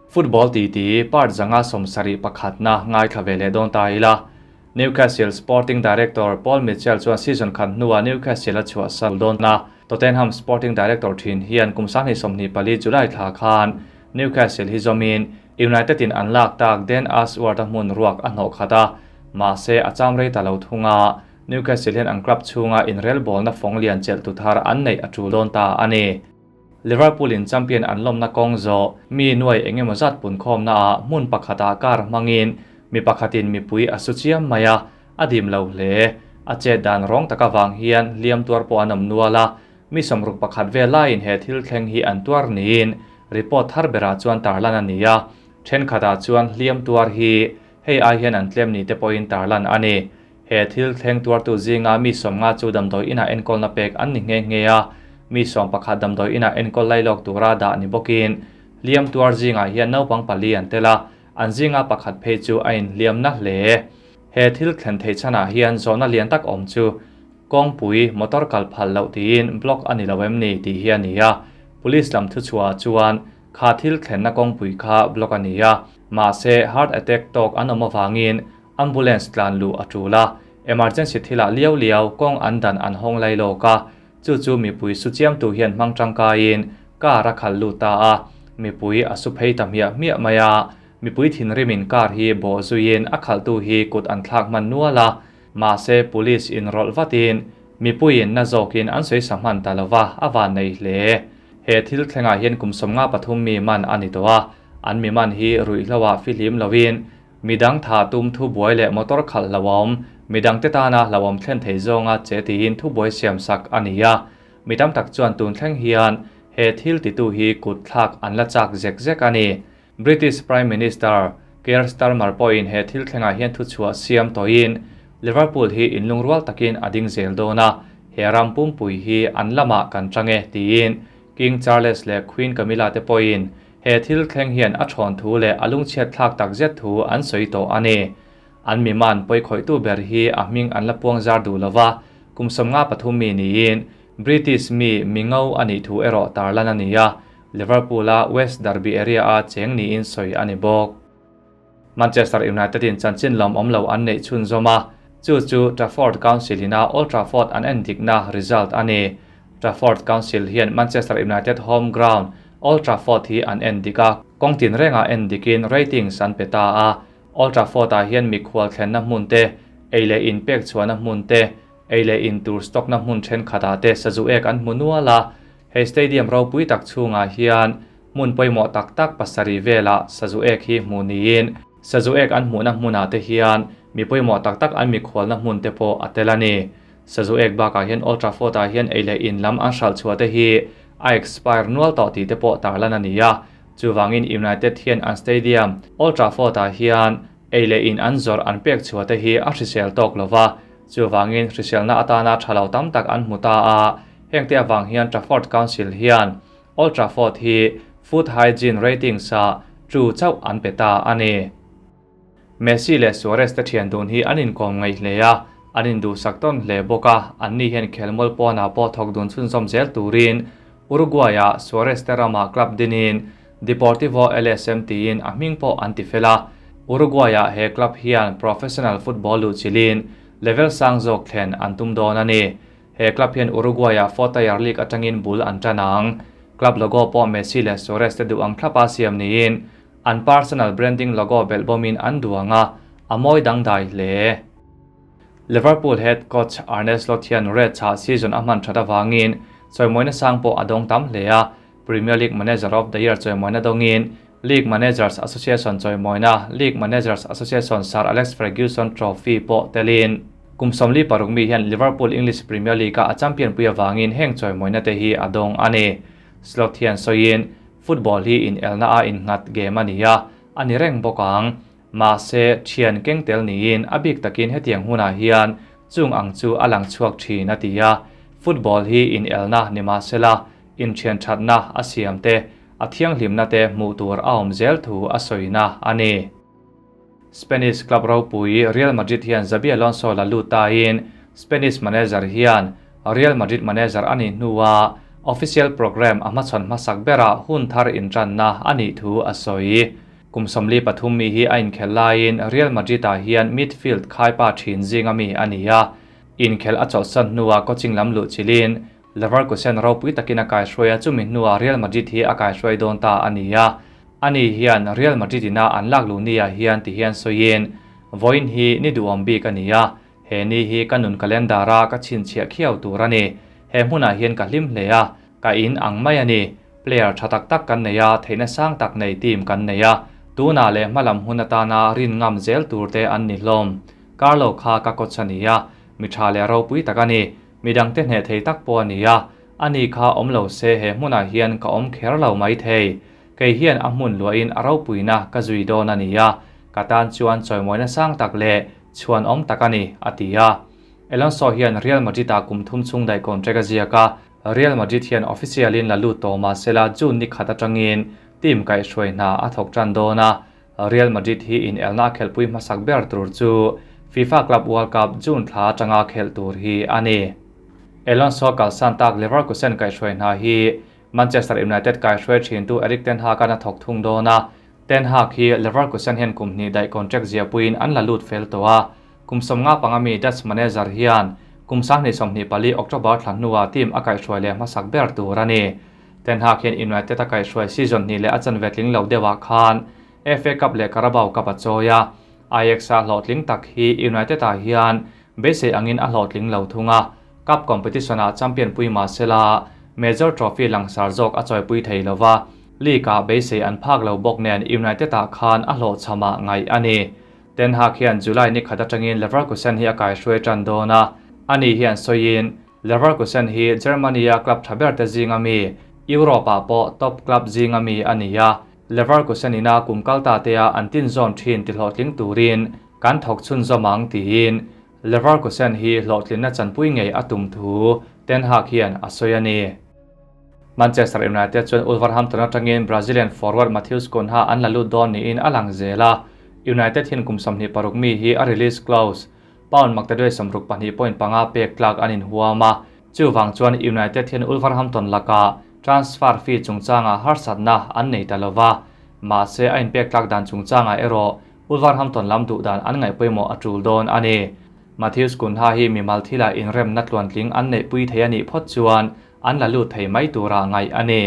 Football titi part 171 na ngaithla ve leh dawn ta ila. Newcastle Sporting Director Paul Mitchell chuan season khat hnuah Newcastle a chhuahsan dawn a, Tottenham Sporting Director thin hian kum 2024 July thla khan Newcastle hi zawmin United in an lak tak Dan Ashworth-a hmun ruak a hnawh khat a, mahse a cham rei ta lo thung a, Newcastle hian an club chhunga inrelbawlna fawng lian chelh tu thar an neih a tul dawn ta a ni. Liverpool in champion an lawmna kawng zawh mi nuai eng emaw zat punkhawmna ah hmun pakhatah car hmangin mi pakhatin mipui a su chiam mai a, a dim lo hle. A chet dan rawng tak avang hian hliam tuar pawh an awm nual a, mi 61 vel laiin he thil thleng hi an tuar niin report thar berah chuan tarlan a ni a, thenkhatah chuan hliam tuar hi hei ai hian an tlem ni te pawhin tarlan a ni. He thil thleng tuartu zinga mi 50 chu damdawi inah enkawlna pek an ni nghe nghe a, mi 11 damdawi inah enkawl lailawk tura dah ni bawkin hliam tuar zingah hian naupang pali an tel a, an zinga pakhat phei chu a inhliamna hle. He thil thlen thei chhanah hian zawhna lian tak awm chu kawngpui motor kal phal loh tiin block a ni lo em ni tih hi a ni a, police lam thuchhuah chuan kha thil thlenna kawngpui kha block a ni a, mahse heart attack tawk an awm avangin ambulance tlan luh a tul a, emergency thilah liau liau kawng an dan an hawng lai lawk a, chu chu mipui su chiamtu hian hmang tangkaiin car a khalh lut ta a, mipui a su phei ta hmiah hmiah mai a, mipui thinrimin car hi bawh zuiin a khalhtu hi kut an thlak hman nual a, mahse police in rawlh vatin mipuiin na zawkin an sawi sa hman ta lova a van nei hle. He thil thlengah hian kum 53 mi man a ni tawh a, an mi man hi ruihhloah fihlim lovin midang tha tum thu buai leh motor khalh hlauhawm, midang te tana hlauhawm thlen thei zawnga che tiin thu buai siam sak a ni a. Mi tam tak chuan tun thleng hian he thil titu hi kut thlak an la chak zek zek a ni. British Prime Minister Keir Starmer pawhin he thil thlengah hian thu chhuah siam tawhin Liverpool hi inlungrual takin a ding zel dawn a, he ram pumpui hi an lamah kan tang e tiin King Charles leh Queen Camilla te pawhin he thil thleng hian a thawn thu leh a lungchhiat thlak tak zet thu an sawi tawh a ni. An mi man pawi khawihtu ber hi a hming an la puang zar duh lova, kum 53 mi niin British mi mi ngo a nih thu erawh tarlan a ni a, Liverpool a West Derby area a cheng niin sawi a ni bawk. Manchester United in chanchin lawm awm lo an neih chhun zawm a, chu chu Trafford Council ina Old Trafford an en dikna result a ni. Trafford Council hian Manchester United home ground Old Trafford hi an en dik a, kawng tin rengah en dikin ratings an pe ta a. Old Trafford ah hian mikhual thlenna hmun te, ei leh in pek chhuahna hmun te, ei leh in tur stock na hmun thenkhatah te sazu ek an hmu nual a. Hei stadium ropui tak chhungah hian hmun pawimawh tak tak pasarih velah sazu ek hi hmuh niin sazu ek an hmuhna hmunah te hian mi pawimawh tak tak an mikhualna hmun te pawh a tel a ni. Sazu ek bakah hian Old Trafford ah hian ei leh in lam an hralh chhuah te hi a expire nual tawh tih te pawh tarlan a ni a, chuvangin United hian an stadium Old Trafford ah hian ei leh in an zawrh an pek chhuah te hi a hrisel tawk lova, chuvangin hriselna atana tha lo tam tak an hmu ta a, heng te avang hian Trafford Council hian Old Trafford hi food hygiene ratings ah chu chauh an pe ta a ni. Messi leh Suarez te thian dun hi an inkawm ngaih hle a, an induhsak tawn hle bawk a, an ni hian khelmual pawnah pawh thawk dun chhunzawm zel turin Uruguay ah Suarez te ramah club dinin Deportivo LSM tiin a hming pawh an ti fel a. Uruguay ah he club hian professional football luh chilin level sang zawk thlen an tum dawn a ni. He club hian Uruguay ah fourth tier league atangin bul an tan ang. Club logo pawh Messi leh Suarez te duh ang thlapa siam niin an personal branding logo belh bawmin an duang a, a mawi dangdai hle. Liverpool head coach Arne Slot hian Reds ah season a hman that avangin chawimawina sang pawh a dawng tam hle a, Premier League Manager of the Year chawimawina dawngin League Managers Association chawimawina League Managers Association Sir Alex Ferguson Trophy pawh telin kum 46 mi hian Liverpool English Premier League a champion pui awangin heng chawimawina te hi a dawng a ni. Slot hian sawiin football hi in elna a in nghat game a ni a, a ni reng bawk ang. Mahse thian keng tel niin a bik takin hetiang hunah hian chung ang chu a lang chhuak thin a ti a, football hi in elna ni mahsela in thian thatna a siam te a thianghlimna te hmuh tur a awm zel thu a sawina a ni. Spanish club ropui Real Madrid hian Xabi Alonso la lut tain Spanish manager hian Real Madrid manager a nih hnuah Official programme a hmachhawn hmasak berah hun thar intanna a nih thu a sawi. Kum 43 mi hi a inkhelh laiin Real Madrid-ah hian midfield khaipa thin zinga mi a ni a. Inkhelh a chawlhsan hnuah coaching lam luh chilin Leverkusen ropui takin a kaihruai a, chumi hnuah Real Madrid hi a kaihruai dawn ta a ni a. Ani hian Real Madrid ina an lak luh niah hian ti hian sawiin, Vawiin hi ni duhawm bik a ni a, he ni hi ka nun calendar a ka chhinchhiah khiau tur a ni. He hmunah hian ka hlim hle a, ka in ang mai a ni. Player tha tak tak kan nei a, theihna sang tak nei team kan nei a, tunah leh hmalam hun atana rin ngam zel tur te an ni hlawm. Carlo kha ka coach a ni a, mi tha leh ropui tak a ni. Midangte hneh thei tak pawh a ni a, ani kha awm lo se he hmunah hian ka awm kher lo mai thei. Kei hian a hmun luahin a ropuina ka zui dawn a ni a, ka tan chuan chawimawina sang tak leh chhuanawm tak a ni, a ti a. Alonso hian Real Madrid-ah kum thum chhung daih contract a ziak a, Real Madrid hian official-in la lut tawh mah sela June ni khat atangin team kaihhruai hna a thawk tan dawn a, Real Madrid hi inelna a khelhpui hmasak ber tur chu FIFA Club World Cup June thla atanga khelh tur hi a ni. Alonso kalsan tak Leverkusen kaihhruai hna hi Manchester United kaihhruai thintu Erik ten Hag-a'n a thawk thung dawn a, Ten Hag hi Leverkusen hian kum hnih daih contract ziahpuiin an la lut fel tawh a, kum 55 mi Dutch manager hian kum 2024 October thla hnuah team a kaihhruai leh hmasak ber tur a ni. Ten Hag hian United a kaihhruai season hnih leh a chanve tling lo deuhah khan FA Cup leh Carabao Cup a chawi a, Ajax-a hlawhtling tak hi United-ah hian beisei angin a hlawhtling lo thung a, Cup competition-ah champion pui mah sela major trophy langsar zawk a chawipui thei lo va, league-ah beisei an phak lo bawk nen United-ah khan a hlawhchhamah ngaih a ni. Ten Hag hian July ni khat atangin Leverkusen hi a kaihruai tan dawn a, ani hian sawiin Leverkusen hi Germany-a club tha ber te zinga mi, Europe-ah pawh top club zinga mi a ni a, Leverkusen ina kum kal ta tea an tin zawn thin ti hlawhtling turin kan thawk chhunzawm ang tiin Leverkusen hi hlawhtlinna chanpui ngei a tum thu Ten Hag hian a sawi a ni. Manchester United chuan Wolverhampton atangin Brazilian forward Matheus Cunha an la lut dawn niin a lang zel a, United hian kum 26 mi hi a release clause pound maktaduai 62.5 pek tlak an inhuam a, chuvang chuan United hian Wolverhampton lakah transfer fee chungchangah harsatna an nei ta lova, mahse a inpek tlak dan chungchangah erawh Wolverhampton lam duh dan an ngaih pawimawh a tul dawn a ni. Matheus Cunha hi mimal thilah inremna tluantling an neihpui thei a nih phawt chuan an la lut thei mai tura ngaih a ni.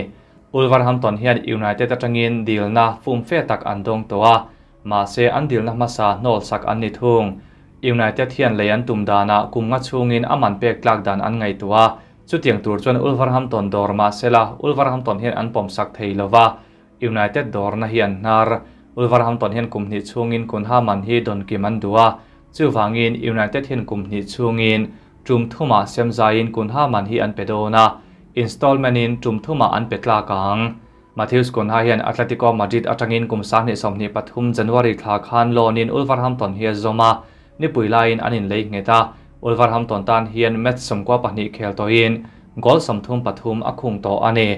Wolverhampton hian United atangin dilna fum fe tak an dawng tawh a, mahse an dilna hmasa hnawl sak an ni thung. United hian lei an tum danah kum nga chhungin a man pek tlak dan an ngaihtuah a, chutiang tur chuan Wolverhampton dawr mahsela Wolverhampton hian an pawm sak thei lova, United dawrna hi an hnar. Wolverhampton hian kum hnih chhungin Cunha man hi dawn kim an duh a, chuvangin United hian kum hnih chhungin tum thumah semzaiin Cunha man hi an pe dawn a, installment in tum thumah an pe tlak ang. Matheus Cunha hian Atletico Madrid atangin kum 2023 January thla khan loan in Wolverhampton hi a zawm a, nipui laiin an inlei nghet a, Wolverhampton tan hian match 12 khel tawhin goal 33 a khung tawh a ni.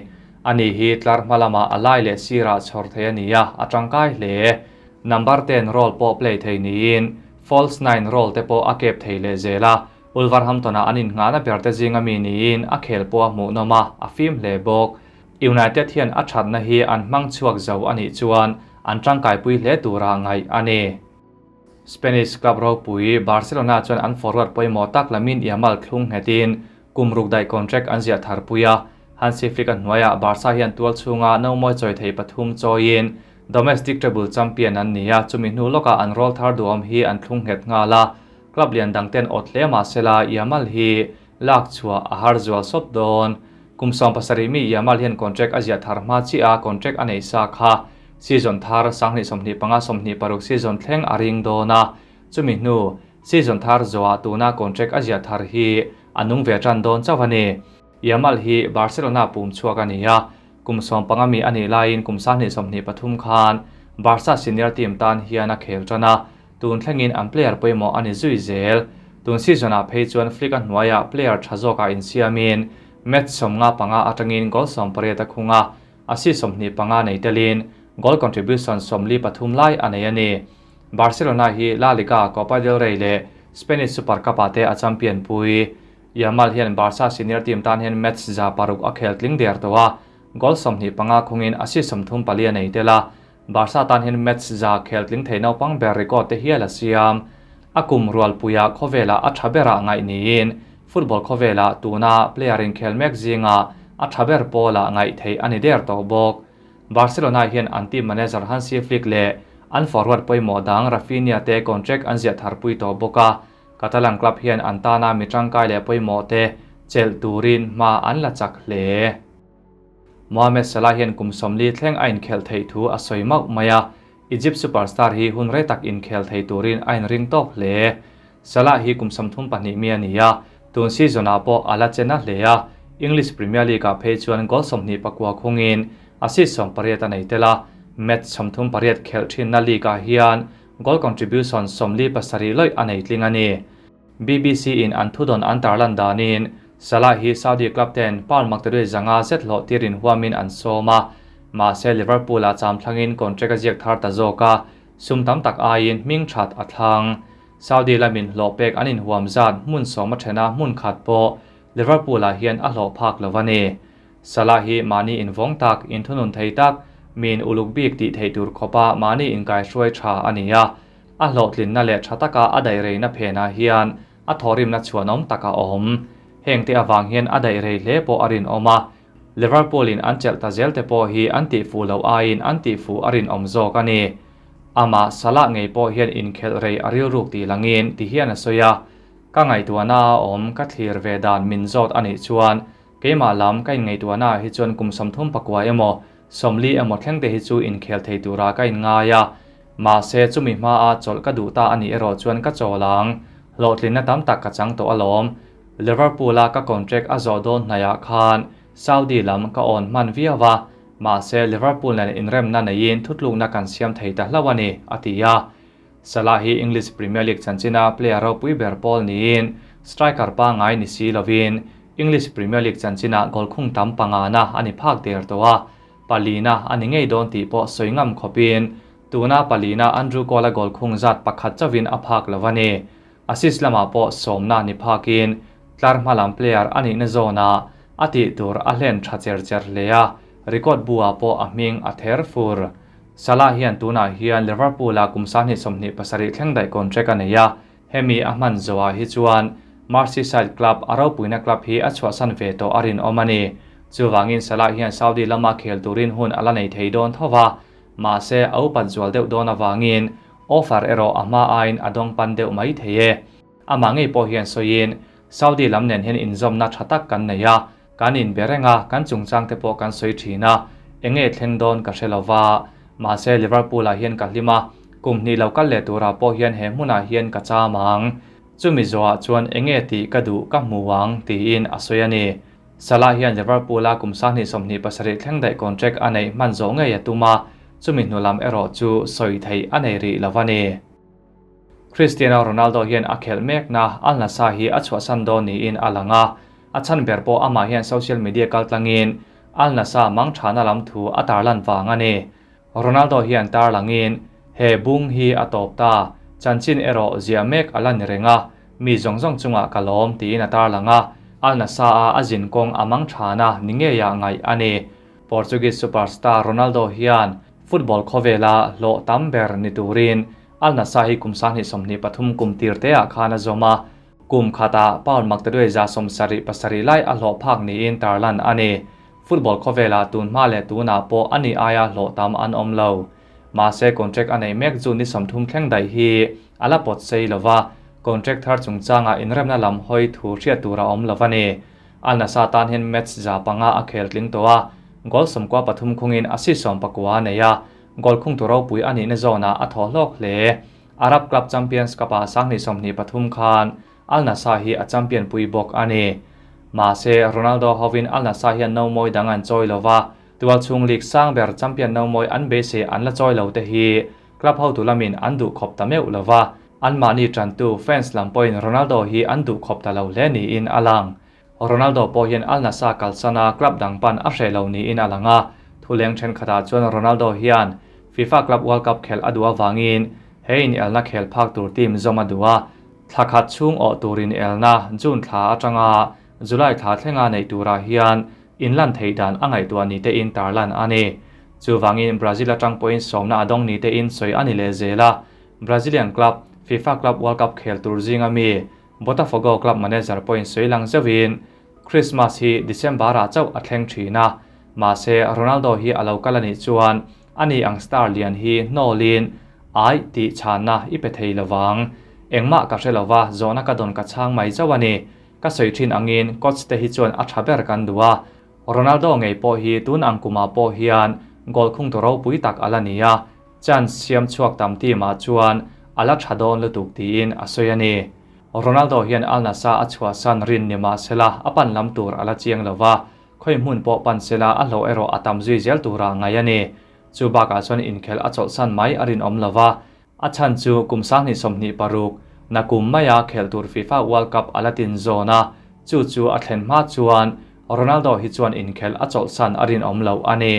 Ani hi tlar hma lamah a lai leh sirah chhawr thei a ni a, a tangkai hle. Number 10 role pawh play thei niin false nine role te pawh a kep thei leh zel a, Wolverhampton-ah an innghahna ber te zinga mi niin a khel pawh a hmuhnawm a, a fim hle bawk. United hian a thatna hi an hmang chhuak zo a nih chuan an tangkaipui hle tura ngaih a ni. Spanish club ropui Barcelona chuan an forward pawimawh tak Lamine Yamal thlung nghetin kum ruk daih contract an ziah tharpui a, Hansi Flick a hnuaiah Barca hian tual chhunga nomawi chawi thei pathum chawiin domestic treble champion an ni a, chumi hnu lawkah an rawl thar duhawm hi an thlung nghet nghal a, club lian dang ten awt hle mah sela Yamal hi lak chhuah a har zual sawp dawn. Kum 17 mi Yamal hian contract a ziah thar hma chiah a, contract a nei sa kha season thar 2025 26 season thleng a ring dawn a, chumi hnu season thar zawhah tuna contract a ziah thar hi a nung ve tan dawn chauh a ni. Yamal hi Barcelona pum chhuak a ni a, kum 15 mi a nih laiin kum 2023 khan Barca senior team tan hian a khel tan a, tun thlengin an player pawimawh a ni zui zel. Tun season-ah phei chuan Flick a hnuaiah player tha zawkah insiamin match 55 atangin goal 18 a khung a, assist 25 nei telin goal contribution 43 lai a nei a ni. Barcelona hi La Liga, Copa del Rey leh Spanish Super Cup-ah te a champion pui. Yamal hian Barca senior team tan hian match 6% a khel tling der tawh a, goal 25 khungin assist 34 a nei tel a. Barca tan hian match 100 khel tling thei naupang ber record te hial a siam. A kum rualpuia khawvela a tha berah ngaih niin football khawvela tuna player in khel mek zinga a tha ber pawla ngaih theih a ni der tawh bawk. Barcelona hian an team manager Hansi Flick leh an forward pawimawh dang Raphinha te contract an ziah tharpui tawh bawk a. Catalan club hian an tana mi tangkai leh pawimawh te chelh turin hma an la chak hle. Mohamed Salah hian kum 40 thleng a inkhelh theih thu a sawi mauh mai a. Egypt superstar hi hun rei tak inkhel thei turin a inring tawk hle. Salah hi kum 32 mi a ni a, tun season ah pawh a la chena hle a. English Premier League ah phei chuan goal 29 khungin assist 18 a nei tel a. Match 38 khelh thinna league ah hian goal contribution 47 lawih a nei tling a ni. BBC in an thudon an tarlan danin Salah hi Saudi club ten pound maktaduai 500 zet hlawh tirin huamin an sawm a. Mahse Liverpool a cham thlangin contract a ziak thar ta zawk a, sum tam tak aiin hming that a thlang. Saudi lamin hlawh pek an inhuam zat hmun sawm a thena hmun khat pawh Liverpool ah hian a hlawh phak lo a ni. Salah hi mahni invawng tak, inthunun thei tak, min uluk bik tih thei tur khawpa mahni inkai hruai tha a ni a. A hlawhtlinna leh tha taka a daih reina phenah hian a thawrimna chhuanawm tak a awm. Heng te awang hian a daih rei hle pawh a rinawm a. Liverpool in an chelh ta zel te pawh hi an tih fuh lo aiin an tih fuh a rinawm zawk a ni. Ama Salah ngei pawh hian inkhelh rei a rilruk tih langin ti hian a sawi a. Ka ngaihtuahna a awm ka thlir ve dan min zawt a nih chuan keimah lam ka inngaihtuahna ah hi chuan kum 39 emaw 40 emaw thleng te hi chu inkhel thei tura ka inngai a. Mahse chumi hma a chawlh ka duh ta a nih erawh chuan ka chawl ang. Hlawhtlinna tam tak ka chang tawh alawm. Liverpool a ka contract a zawh dawn hnaiah khan Saudi lam ka awn hman viau a. Mahse Liverpool nen inremna neiin thutlukna kan siam thei ta hlauh a ni, a ti a. Salah hi English Premier League chanchina player ropui ber pawl niin striker pangai ni si lovin English Premier League chanchina goal khung tam pangana a ni phak der tawh a. Palina a ni ngei dawn tih pawh sawi ngam khawpin tuna palina Andrew Cole a goal khung zat pakhat chauhin a phak lo a ni. Assist lamah pawh sawmna ni phakin tlar hmalam player a nihna zawna a tih tur a hlen tha cher cher hle a, record bu-ah pawh a hming a ther fur. Salah hian tunah hian Liverpool a kum 2027 thleng daih contract a nei a, hemi a hman zawhah hi chuan Merseyside club a ropuina club hi a chhuahsan ve tawh a rinawm a ni. Chuwangin Salah hian Saudi lama khel turin hun a la nei thei dawn thova, mahse a upat zual deuh dawn awangin offer erawh a hma aiin a dawng pan deuh mai thei e. Amah ngei pawh hian sawiin Saudi lam nen hian inzawmna tha tak kan nei a, kan inbe reng a, kan chungchang te pawh kan sawi thin a, enge thleng dawn ka hre lova. Mahse Liverpool ah hian ka hlim a, kum hnih lo kal leh turah pawh hian he hmunah hian ka cham ang. Chumi zawhah chuan enge tih ka duh ka hmu ang, tiin a sawi a ni. Salah hian Liverpool a kum 2027 thleng daih contract a neih hman zawh ngei a tum a, chumi hnu lam erawh chu sawi theih a nei rih lo a ni. Cristiano Ronaldo hian a khelh mekna Al Nassr hi a chhuahsan dawn niin a lang a, a chhan ber pawh amah hian social media kaltlangin Al Nassr mang thana lam thu a tarlan vang a ni. Ronaldo hian tarlangin he bung hi a tawp ta, chanchin erawh zia mek a la ni reng a, mi zawng zawng chungah ka lawm tiin a tarlang a, Al Nassr a a zin kawng a mang thana ni ngeia ngaih a ni. Portuguese superstar Ronaldo hian football khawvela hlawh tam ber ni turin Al Nassr hi kum 2023 kum tir te ah khan a zawm a, kum khata pound maktaduai 77 lai a hlawh phak niin tarlan a ni. Football khawvela tun hma leh tunah pawh ani aia hlawh tam an awm lo. Mahse contract a nei mek chu ni 30 thleng daih hi a la pawt sei lova, contract thar chungchanga inremna lam hawi thu hriat tur a awm lo a ni. Al Nassr tan hian match 500 a khel tling tawh a, goal 13 khungin assist 19 a nei a, goal khung tu ropui a nihna zawnah a thaw hlawk hle. Arab Club Champions Cup-ah 2023 khan Al Nassr hi a champion pui bawk a ni. Mahse Ronaldo hovin Al Nassr hian no mawi dang an chawi lova, tual chhung league sang ber champion no mawi an beisei an la chawi lo te hi club hotu lamin an duh khawp ta meuh lova, an mahni tantu fans lam pawhin Ronaldo hi an duh khawp ta lo hle niin a lang. Ronaldo pawh hian Al Nassr kalsana club dang pan a hre lo niin a lang a, thuleng thenkhatah chuan Ronaldo hian FIFA Club World Cup khel a duh awangin he in elna khel phak tur team zawm a duh a. Thla khat chhung awh tur inelna June thla atanga July thla thlenga neih turah hian inlan theih dan a ngaihtuah ni tein tarlan a ni. Chuvangin Brazil atang pawhin sawmna a dawng ni tein sawi a ni leh zel a. Brazilian club FIFA Club World Cup khel tur zinga mi Botafogo club manager pawhin sawi lang zeuhin Christmas hi December-ah chauh a thleng thin a, mahse Ronaldo hi a lo kal a nih chuan ani ang star lian hi hnawlin ai tih chhanna i pe thei lovang. Engmah ka hre lova, zawhna ka dawn ka chhang mai chauh a ni. Ka sawi thin angin coach te hi chuan a tha ber kan duh a, Ronaldo ngei pawh hi tun ang kumah pawh hian goal khungtu ropui tak a la ni a, chance siam chhuak tam team ah chuan a la tha dawn lutuk tiin a sawi a ni. Ronaldo hian Al Nassr a chhuahsan rin ni mah sela a pan lam tur a la chiang lo va, khawi hmun pawh pan sela a hlawh erawh a tam zui zel tura ngai a ni. Chu bakah chuan inkhelh a chawlhsan mai a rinawm lo va, a chhan chu kum 2026 na kum maia khelh tur FIFA World Cup a la tin zawn a, chu chu a thlen hma chuan Ronaldo hi chuan inkhelh a chawlhsan a rinawm lo a ni.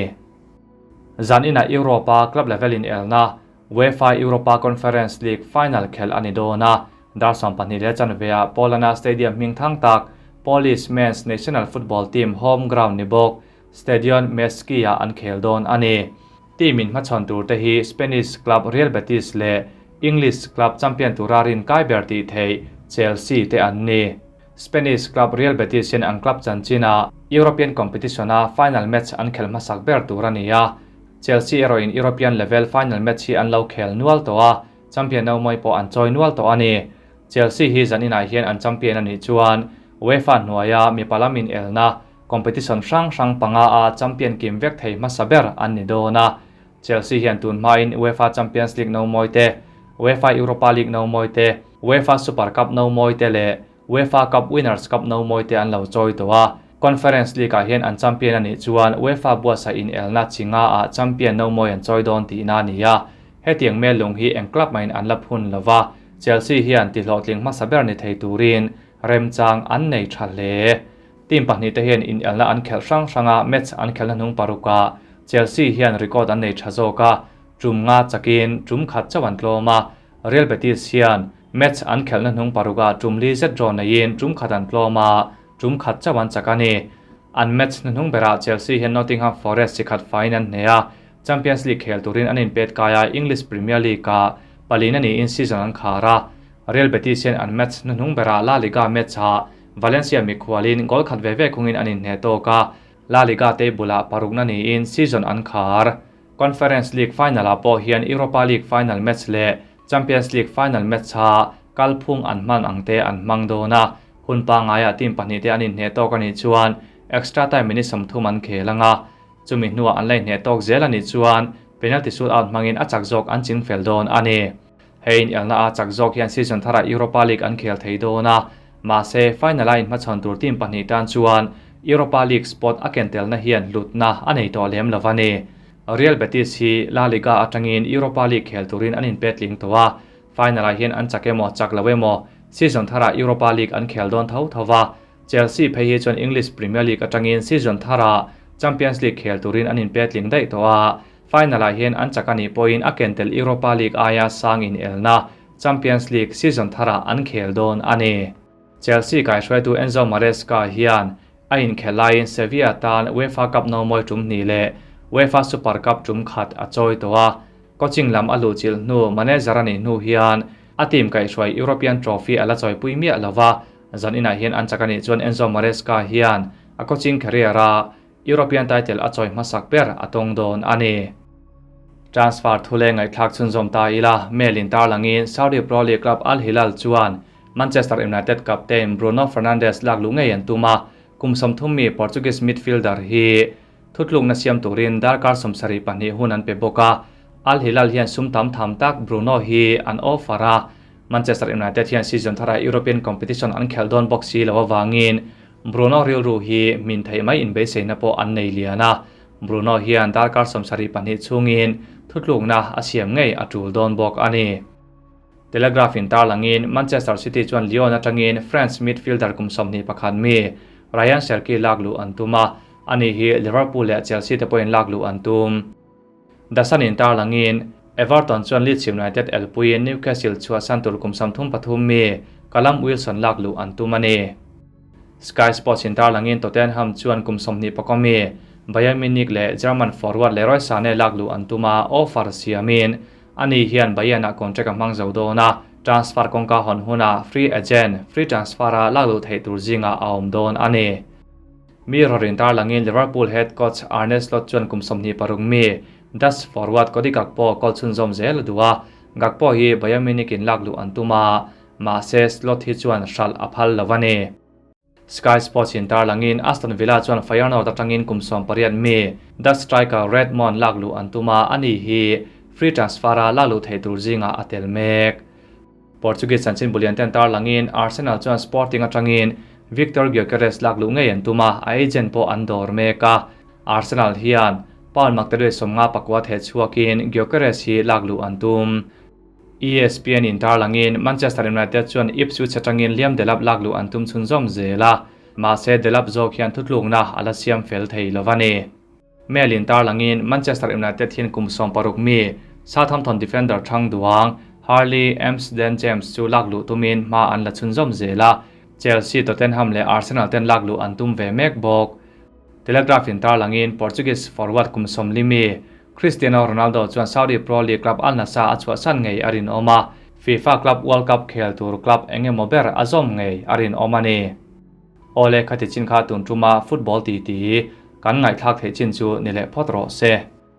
Zan inah Europa club level inelna UEFA Europa Conference League final khelh a ni dawn a, dar 12 leh chanveah Polana Stadium hming thang tak Polish Men's National Football Team home ground ni bawk Stadion Miejski-ah an khel dawn a ni. Team in hmachhawn tur te hi Spanish club Real Betis leh English club champion tura rin kai ber tih theih Chelsea te an ni. Spanish club Real Betis hian an club chanchinah European competition-a final match an khelh hmasak ber tur a ni a, Chelsea erawhin European level final match hi an lo khel nual tawh a, champion no mawi pawh an chawi nual tawh a ni. Chelsea hi zan inah hian an champion a nih chuan UEFA hnuaia mipa lam inelna competition hrang hrang panga a champion kim vek thei hmasa ber an ni dawn a. Chelsea hian tun hmain UEFA Champions League no mawi te, UEFA Europa League no mawi te, UEFA Super Cup no mawi te leh UEFA Cup Winners Cup no mawi te an lo chawi tawh a. Conference League-ah hian an champion a nih chuan UEFA buatsaih inelna chi ngaah champion no mawi an chawi dawn tihna a ni a. Hetiang mel lung hi eng club mahin an la phun lo va, Chelsea hian tihlawhtling hmasa ber ni thei turin remchang an nei tha hle. Team pahnih te hian inelna an khelh hrang hrang a, match an khelhna hnung parukah Chelsea hian record an nei tha zawk a, tum nga chakin tum khat chauh an tlawm a, Real Betis hian match an khelhna hnung parukah tum li zet draw neiin tum khat an tlawm a, tum khat chauh an chak a ni. An match hnuhnung berah Chelsea hian Nottingham Forest chi khat faiin an hneh a, Champions League khel turin an inpet kai a, English Premier League-ah palina niin season an khar a, Real Betis hian an match hnuhnung berah La Liga match-ah Valencia mikhualin goal khat ve ve khungin an inhneh tawk a, La Liga table-ah parukna niin season an khar. Conference League final-ah pawh hian Europa League final match leh Champions League final match-a kalphung an hman ang te an hmang dawn a, hun pangaiah team pahnih te an inhneh tawk a nih chuan extra time minute 30 an khel ang a, chumi hnuah an la inhneh tawk zel a nih chuan penalty shootout hmangin a chak zawk an ching fel dawn a ni. Hei inelna a chak zawk hian season tharah Europa League an khel thei dawn a, mahse final-a inhmachhawn tur team pahnih tan chuan Europa League spot a ken telna hian hlutna a nei tawh lem lo a ni. Real Betis hi La Liga atangin Europa League khel turin an inpetling tawh a, final-ah hian an chak emaw chak lo emaw season tharah Europa League an khel dawn tho tho va, Chelsea phei hi chuan English Premier League atangin season tharah Champions League khel turin an inpetling daih tawh a, final-ah hian an chak a nih pawhin a ken tel Europa League aia sang inelna Champions League season tharah an khel dawn a ni. Chelsea kaihruaitu Enzo Maresca hian a inkhelh laiin Sevilla tan UEFA Cup no mawi tum hnih leh UEFA Super Cup tum khat a chawi tawh a, coaching lam a luhchilh hnu manager a nih hnu hian a team kaihhruai European trophy a la chawipui miah lo va, zan inah hian an chak a nih chuan Enzo Maresca hian a coaching career-a European title a chawi hmasak ber a tawng dawn a ni. Transfer thu leh ngaihthlak chhunzawm ta ila, Mail in tarlangin Saudi Pro League club Al Hilal chuan Manchester United captain Bruno Fernandes lak luh ngei an tum a, kum 30 mi Portuguese midfielder hi thutlukna siam turin darkar 72 hun an pe bawk a, Al Hilal hian sum tam tham tak Bruno hi an offer a, Manchester United hian season thara European competition an khelh dawn bawk si lo awangin Bruno rilru hi min theih mai inbeiseina pawh an nei lian a, Bruno hian darkar 72 chhungin thutlukna a siam ngei a tul dawn bawk a ni. Telegraph in tarlangin Manchester City chuan Lyon atangin France midfielder kum 21 mi Ryan Cherki lak luh an tum a, ani hi Liverpool leh Chelsea te pawhin lak luh an tum. The Sun in tarlangin Everton chuan Leeds United elpuiin Newcastle chhuahsan tur kum 33 mi Callum Wilson lak luh an tum a ni. Sky Sports in tarlangin Tottenham chuan kum 21 mi Bayern Munich leh German forward Leroy Sane lak luh an tum a, offer siamin ani hian Bayern-ah contract a hmang zo dawn a, transfer kawngka hawn hunah free agent, free transfer-a lak luh theih tur zingah a awm dawn a ni. Mirror in tarlangin Liverpool head coach Arne Slot chuan kum 26 mi Dutch forward Cody Gakpo kawl chhunzawm zel a duh a, Gakpo hi Bayern Munich in lak luh an tum a, mahse Slot hi chuan hralh a phal lo a ni. Sky Sports in tarlangin Aston Villa chuan Feyenoord atangin kum 18 mi Dutch striker Redmond lak luh an tum a, ani hi free transfer-a lak luh theih tur zingah a tel mek. Portuguese chanchin bulian ten tarlangin Arsenal chuan Sporting atangin Victor Gyokeres lak luh ngei an tum a, a agent pawh an dawr mek a. Arsenal hian pound maktaduai 59 theh chhuakin Gyokeres hi lak luh an tum. ESPN in tarlangin Manchester United chuan Ipswich atangin Liam Delap lak luh an tum chhunzawm zel a, mahse Delap zawk hian thutlukna a la siam fel thei lo a ni. Mail in tarlangin Manchester United hian kum 60 mi Southampton defender thang duang Harley Amsden James chu lak luh tumin hma an la chhunzawm zel a, Chelsea, Tottenham leh Arsenal ten lak luh an tum ve mek bawk. Telegraph in tarlangin Portuguese forward kum 40 mi Cristiano Ronaldo chuan Saudi Pro League club Al Nassr a chhuahsan ngei a rinawm a, FIFA Club World Cup khel tur club engemaw ber a zawm ngei a rinawm a ni. Awle khati chin kha tun tuma football ti ti kan ngaihthlak theih chin chu ni leh phawt rawh se.